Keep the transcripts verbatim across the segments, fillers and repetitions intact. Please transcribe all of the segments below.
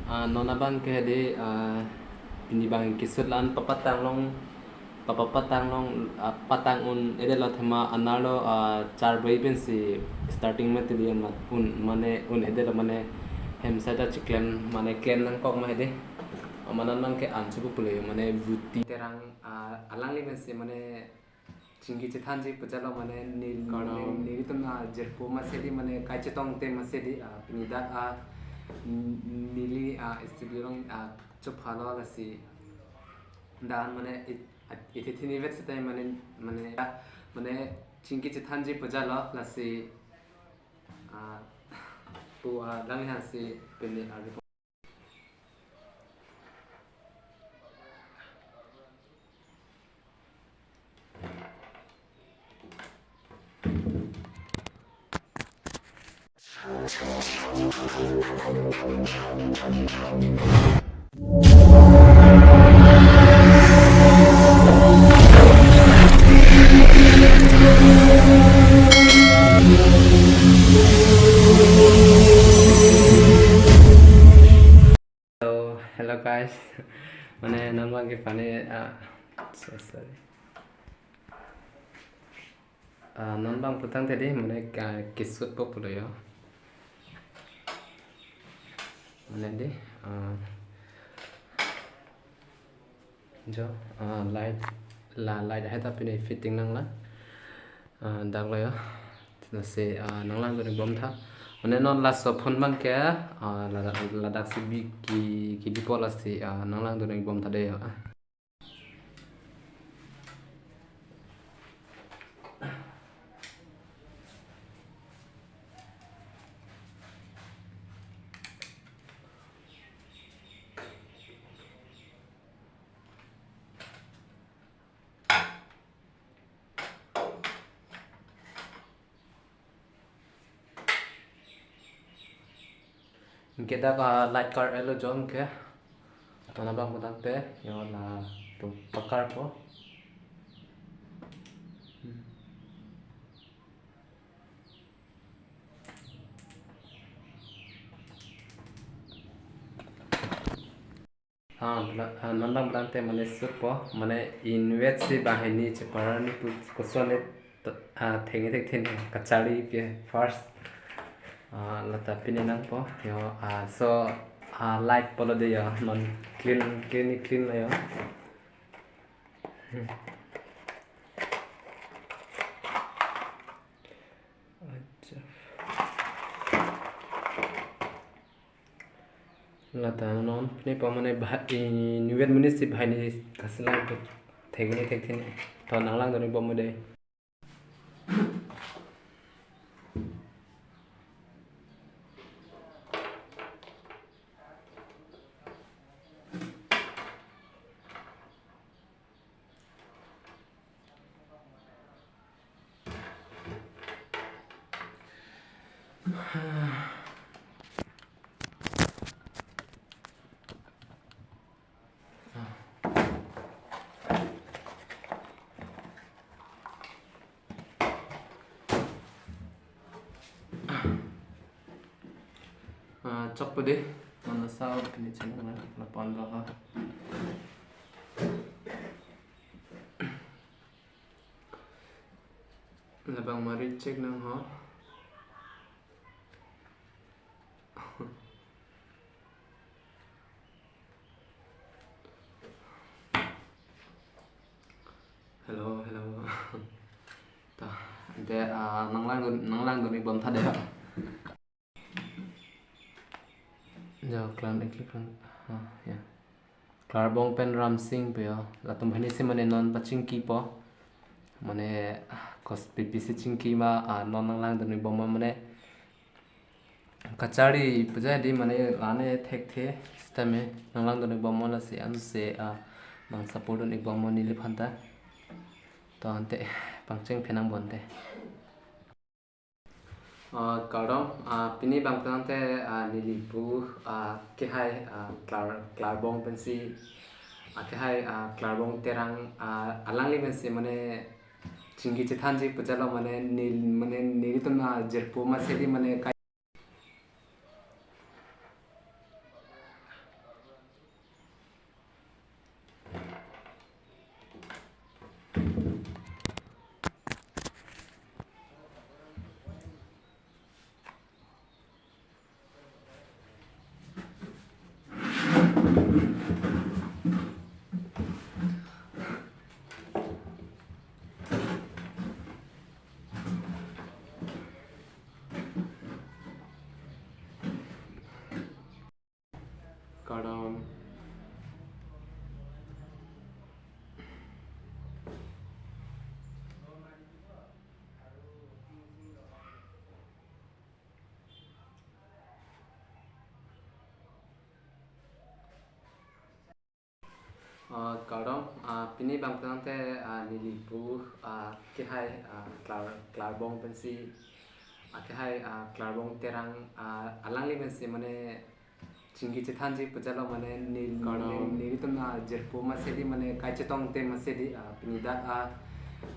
Ah, non abang ke hedi, ah, pini abang kesut la-an papatang long, papapatang long, ah, patang un-edetlo athema anerlo, ah, charbei pensi starting mati di amat un mane un-edetlo mane hem side ta chiklem mane klem nangkok ma hedi. Amat non abang ke an chepu pulo mane buti terang, ah, alangli pensi mane chingki chethanji pujalo mane nel-, Kardom. Nelitum ajirpo masedi mane kachetongte masedi, ah, pini dak, ah, n-, neli, ah, studio along, ah, chophalo lasi dan mane it-, ah, ithi thini vet seta mane, mane, ah, mane chingki chethanji pujalo lasi, ah, pu, ah, lang hansi pini, ah, Hello, hello guys. Mane non abang ke pani, ah, so sorry. Ah, non abang putangte di mane, ah, kesutpo pulo yo. Mane di, ah, jo, ah, light, la light hai ta pine fitting nanglang. Ah, daklo yo. Lasi, ah, nanglangdun-ik bom tha. Mane non laso phone abang ke, ah, la, ladaksi bi ki, ki bipo lasi, ah, nanglangdun-ik bom tha de yo. Ah. Anke dak, ah, light kar-etlo jo anke. Non abang putangte, yo latum pakarpo. Hmm. Ah, bla-, ah, non abang putangte mane sutpo, mane inutvet si banghini cheparar ni pu koson ni t-, ah, thengni thekthe kachari pi first. Ah, lata pine nangpo, yo, ah, so, ah, light pulo de yo, non clean, clean ni clean lo yo. Hmm. Acha. Lata non pine pa mane ba-, inutvet monit si banghini kaselang thengni thekthe. To nanglangdun-ik bom de. Ah, chokpo de, mana sao pini channel na, lapu-an lo ha. Labang mari check nang ho. Hello, hello. Ta, de, ah, nanglangdun, nanglangdun-ik bom tha de. Jo, klang, klang, klang. Ah, ya. Klarbong pen Ramsing pu yo. Latum banghini si mane non pachingkipo. Mane, ah, kos pipi si chingki ma, ah, non nanglangdun-ik bom ma mane. Kachari puja di mane la-an thekthe sitame nanglangdun-ik bom lasi ansi, ah, nang support dun-ik bom neliphan ta. To ante pangcheng phenang bonte. Ah, kardom, ah, pini abang tangte, ah, neli pu, ah, kehai, ah, klar, klarbong pensi, ah, kehai, ah, klarbong terang, ah, alangli pensi mane chingki chethanji pujalo mane nel, mane nelitum ajirpo masedi mane kai. Kardom. Ah, kardom, ah, pini abang tangte, ah, neli pu, ah, kehai, ah, Klar, Klarbong pensi, ah, kehai, ah, Klarbong Terang, ah, alangli pensi mane chingki chethanji pujalo mane nel-, Kardom. Nel-, nelitum na jirpo masedi mane kai chetongte masedi, ah, pini dak, ah,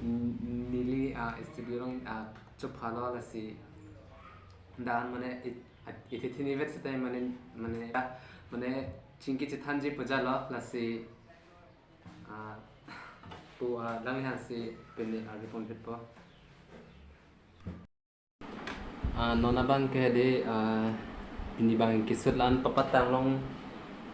n-, neli, ah, studio along, ah, chopha lo lasi. Dan mane it-, it-, ithi thini vet seta mane, mane, mane chingki chethanji pujalo lasi, ah, pu, ah, langli hansi pini ardi ponpitpo. Ah, non abang ke hedi, ah, pini abang kesut la-an papatang long,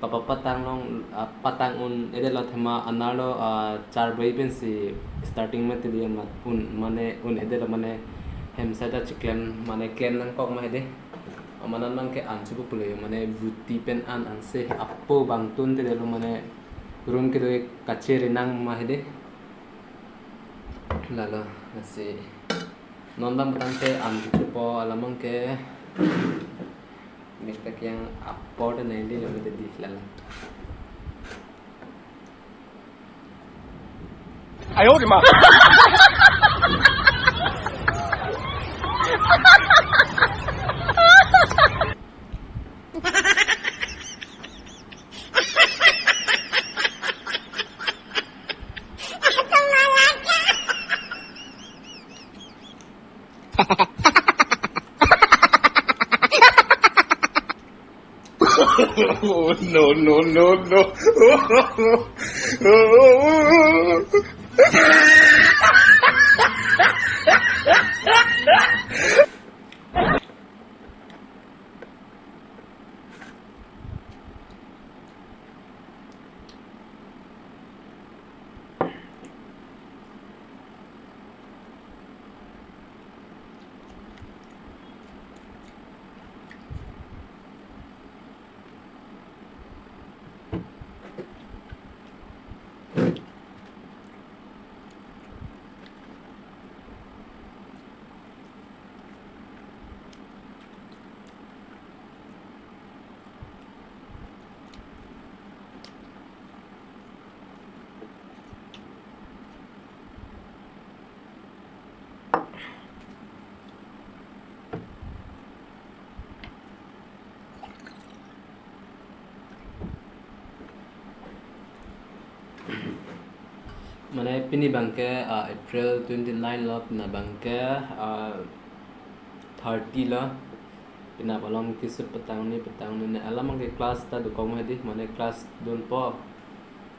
papapatang long, ah, patang un-edetlo athema anerlo, ah, charbei pensi starting mati di amat un mane un-edetlo mane hem side ta chiklem mane klem nangkok ma hedi. Amat non abang ke an chupu pulo mane buti pen an anse apo abang tuntedetlo mane room kedo kachiri nang ma hedi. Lalo, lasi. Non abang tangte an chupo alam abang ke. Mita kiang apor na indi lo mita di lalo. 哎呦我的妈！ Oh, no, no, no, no. Mane pini abang ke, ah, April twenty-nine lo, pini abang ke, ah, thirty lo. Pini along kesut petang ni, petang ni ne alam abang ke class ta dokok ma hedi, mane class dunpo.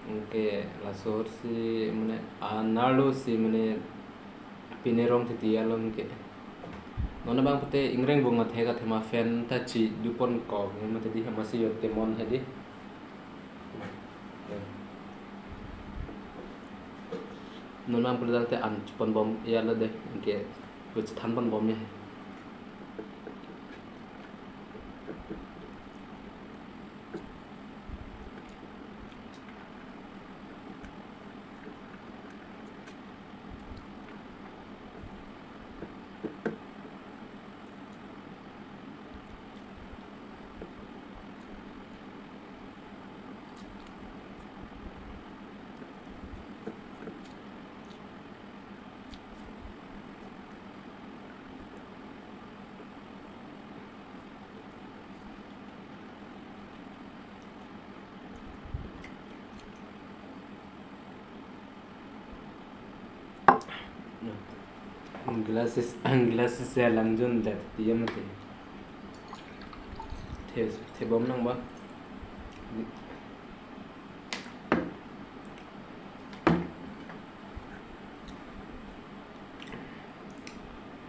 Anke laso ahut si mane anerlo si mane pini rong titi along ke. Non abang pute ingreng bung athe ka athema fan ta chiduponkok, mate di amatsi yo temon hedi. Non abang pute tangte an chupon bom ya lo de, anke pu chethan pon bom ya. Glasses, glasses ya langjun dat tiya mati. The, the bom nang ba.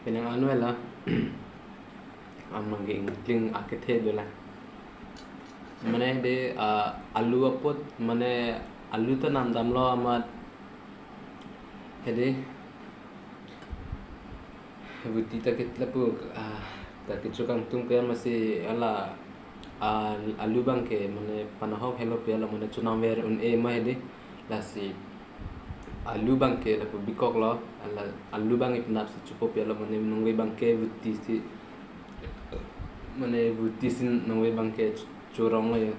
Penang anu la. Amang ging kling akethe dola. Mane hedi, ah, alu apot, mane alu ta namdamlo amat hedi vuti ta kit lapu, ah, ta kecho kangtung ke amatsi hala, ah, alu abangke mane panahok helo pu hala mane chonamver un-e ma hedi, lasi alu abangke lapu bikoklo, hala alu abang ipenapsi chopo pu hala mane nangve abangke vuti si, mane vuti si nangve abangke cho-, choronglo ya.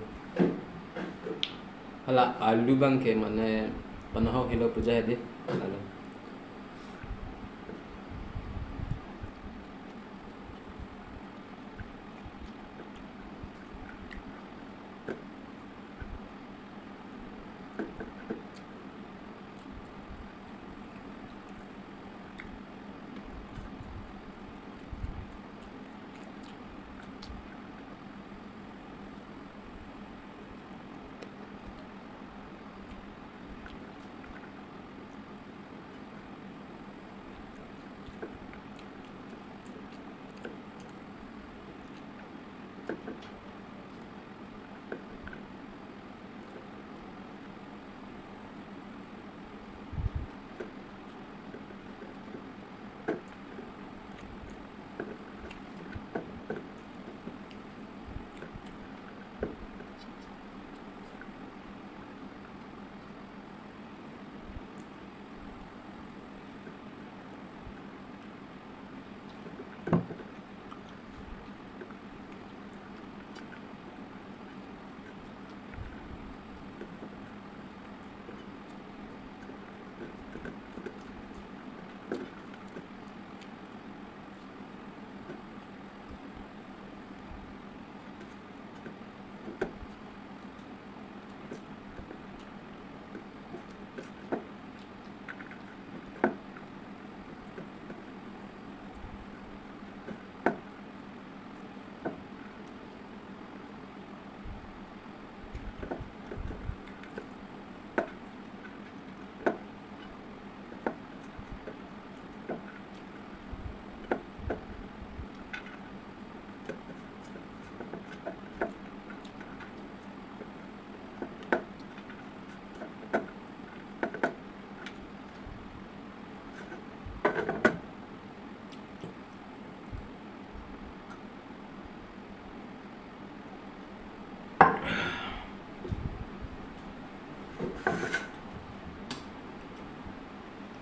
Hala alu abangke mane panahok helo pu ja hedi. Hala.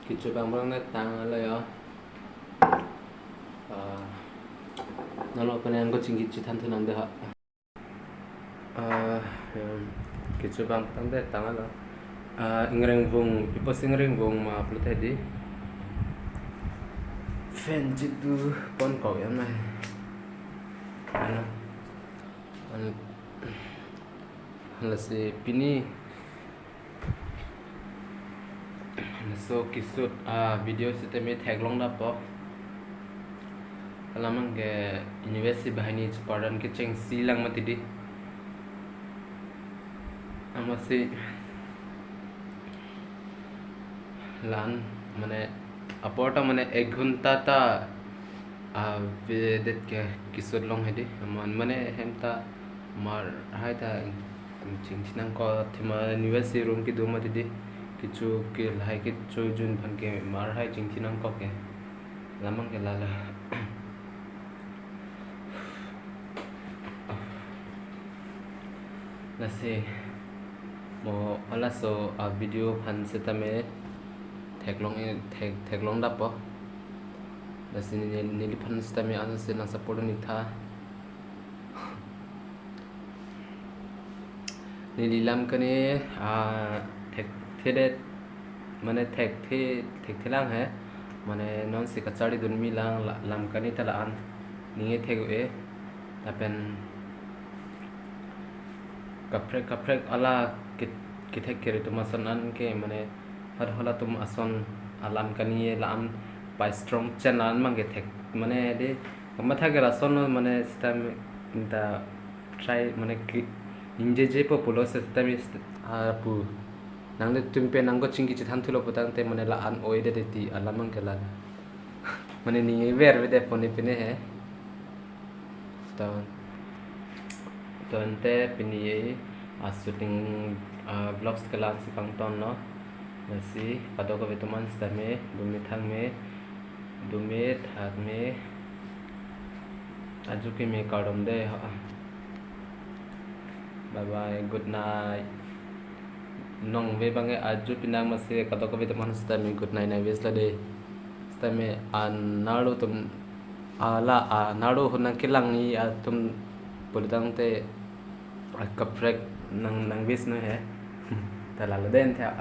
Kecho abang abang ne tanglo ya. Ah, nalo pen nangkachingki chethan thu nang de ha. Ah, em, kecho abang tangte tanglo. Ah, ingrengvung, ipo si ingrengvung ma pulote hedi. Fan chitu ponkok ya mai. Ano. Ano. Lasi pini laso kesut, ah, video sitame theklong dapo. Alam abangke university banghini chepardan kechengsi lang mati hedi. Amatsi la-an mane apor ta mane ek ghonta ta avedet ke kesut long hedi. Amat mane hem ta mar hai ta chingthi nangkok, athema university room kedo mati hedi. Kecho ke lahai kecho jun aphan ke mar hai chingthi nangkok ke. Alam abangke lalo. Lasi mo halaso a video aphan sitame theklong e, thek, theklong dapo. Lasi neli, neliphan sitame ansi nang support un-ik tha. Neli lam kani, ah, thekthedet, mane thekthe, thekthe lang he, mane nonsi kacharlidun mi lang la-, lam kani ta la-an ningje thek-e, lapen kaprek kaprek hala ke-, kethek kere atum ason an ke mane halatum ason alam kani la-an pai strong chen la-an abangke thek mane hedi kamatha ke lason mane sitame ta try mane ki ningjeje po pulo sitame st-, ah, pu nang de tumpe nangkachingki chethan thulo putangte mane la-an oidedet ti alam abangke la mane ningjever avedet pon pine he. Ta Tangte pini a shooting, ah, vlogs kelang si pangton lo. Lasi kadokave atum an sitame dome thangme, dome thangme, ajo keme kardom de ha. Bye bye, good night. Nong ve bang ke ajo pinang masi kadokave atum an sitame good night nai ves la de. Sitame anerlo atum, ala anerlo ahut nangkelangji atum pulo tangte, ah, kaprek nang nang ves no he. Ta lalo den tha.